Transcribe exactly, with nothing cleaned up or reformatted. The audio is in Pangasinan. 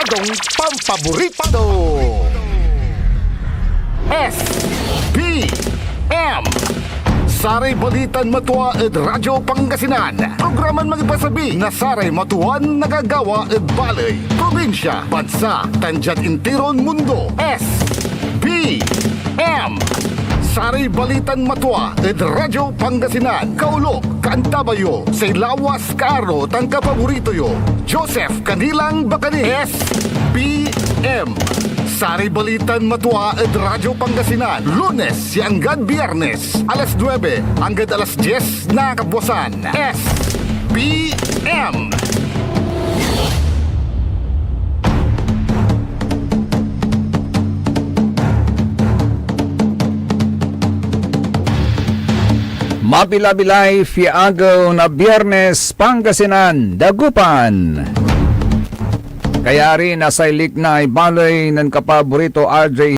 Tong pampaborito. S P M. Saray balitan matua ed Radyo Pangasinan. Programan mangipasabi na saray matuan nagagawa ed baley, probinsya, bansa, tan diad intiron mundo. S P M. Saray balitan matua ed Radyo Pangasinan. Kaolok, kaantabay yo, say lawas, kaaro, tan kapaborito yo, Joseph Kanilang Bacani. S P M. Saray balitan matua ed Radyo Pangasinan, Lunes ya anggad Biyernes, alas nuebe anggad alas dies na kabwasan. S P M. Mabilabilay ya agew na Biyernes, Pangasinan, Dagupan. Kayari na say liknay baley nen kapaborito R J